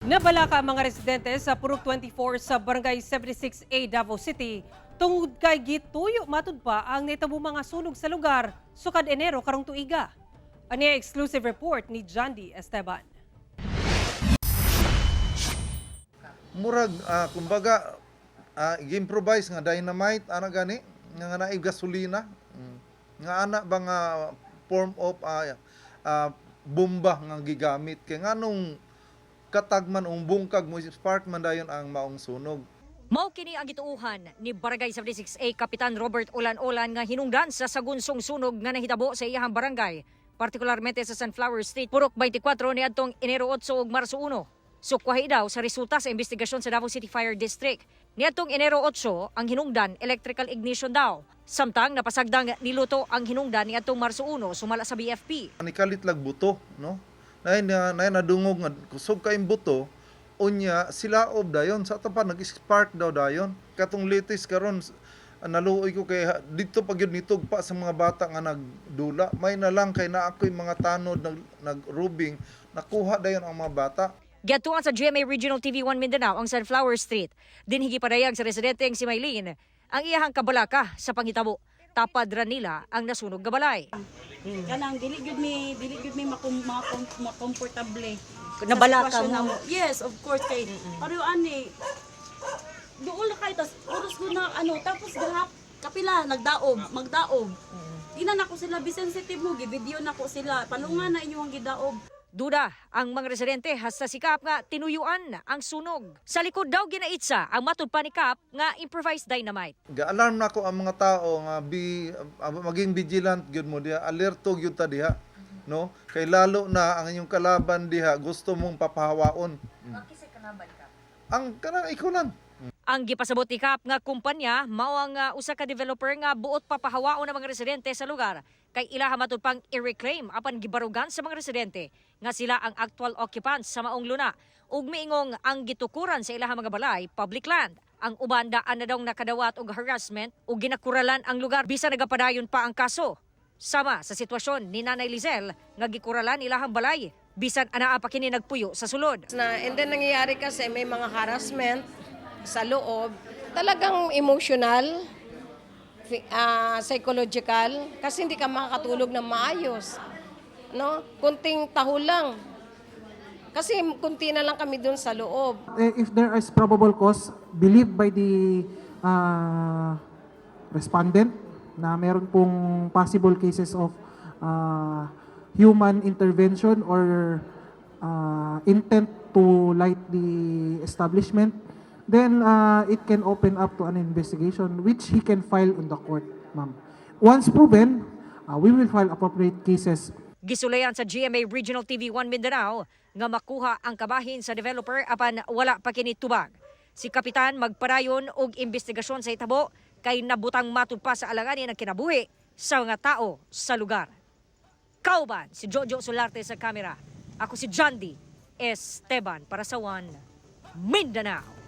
Nabalaka ang mga residente sa Purok 24 sa Barangay 76A, Davao City, tungod kay gituyo matud pa ang nitabo mga sunog sa lugar sukad Enero karong tuiga. Ani ang exclusive report ni Jandy Esteban. Murag kumbaga gi-improvise nga dynamite ana gani nga nga naay gasolina. Nga ana ba nga form of bomba nga gigamit kay nganong katagman ung bungkag mo spark man dayon ang maong sunog. Mao kini ang gituohan ni Barangay 76A Kapitan Robert Olan-Olan nga hinungdan sa sagunsong sunog nga nahitabo sa iyahang barangay, partikularmente sa Sunflower Street, Purok 24 niadtong Enero 8 ug Marso 1. Sukwahi daw sa resulta sa investigasyon sa Davao City Fire District. Niadtong Enero 8, ang hinungdan electrical ignition daw. Samtang napasagdang niluto ang hinungdan niadtong Marso 1 sumala sa BFP. Nikalit lag buto, no? Nay na nay nadungog nga kusog kayong buto, unya silaob dayon sa ato pa nag-spark daw dayon. Katong latest karon, naluoy ko kay dito pa gyud nitugpa sa mga bata nga nagdula. May na lang kay naa ako'y mga tanod nagrubing, nakuha dayon ang mga bata. Giadtuan sa GMA Regional TV 1 Mindanao ang Sunflower Street. Dinhi gipadayag sa residenteng si Maylene ang iyahang kabalaka sa panghitabo. Tapad ra nila ang nasunog nga balay. Kanang dili gyud mi makomportable. Nabalaka sa sitwasyon mo? namo. Yes, of course, kay pareho ani. Duol na kay tas oras ko na ano, tapos gahap kapila nagdaob, magdaob. Ina nako sila, be sensitive mo, gi-video nako sila. Palungan na inyong gidaob. Duda ang mga residente hasta si Kap nga tinuyuan ang sunog. Sa likod daw ginaitsa ang matud pa ni Kap nga improvised dynamite. Ga-alarm na ko ang mga tao nga maging vigilant gyud mo diha, alerto gyud ta diha, no? Kay lalo na ang inyong kalaban diha gusto mong papahawaon. Ang kanang ikunan. Ang gipasabot ni Kap nga kumpanya mao ang usa ka developer nga buot papahawaon ang mga residente sa lugar kay ilaha matud pang i-reclaim apan gibarugan sa mga residente nga sila ang actual occupants sa maong luna ug miingong ang gitukuran sa ilaha mga balay public land. Ang uban daan na daw nakadawat og harassment ug ginakuralan ang lugar bisan nagapadayon pa ang kaso. Sama sa sitwasyon ni Nanay Lizelle nga gikuralan ilahang balay bisan anaa pa kini nagpuyo sa sulod. Na, and then nangyayari kasi may mga harassment sa loob. Talagang emotional, psychological, kasi hindi ka makakatulog ng maayos. No? Kunting taho lang. Kasi kunti na lang kami dun sa loob. If there is probable cause believed by the respondent na meron pong possible cases of human intervention or intent to light the establishment, then it can open up to an investigation which he can file on the court, ma'am. Once proven, we will file appropriate cases. Gisulayan sa GMA Regional TV 1 Mindanao nga makuha ang kabahin sa developer apan wala pa kini tubag. Si Kapitan magpadayon og investigasyon sa itabo kay nabutang matud pa sa alanganin ang kinabuhi sa mga tao sa lugar. Kauban si Jojo Solarte sa kamera. Ako si Jandy Esteban para sa One Mindanao.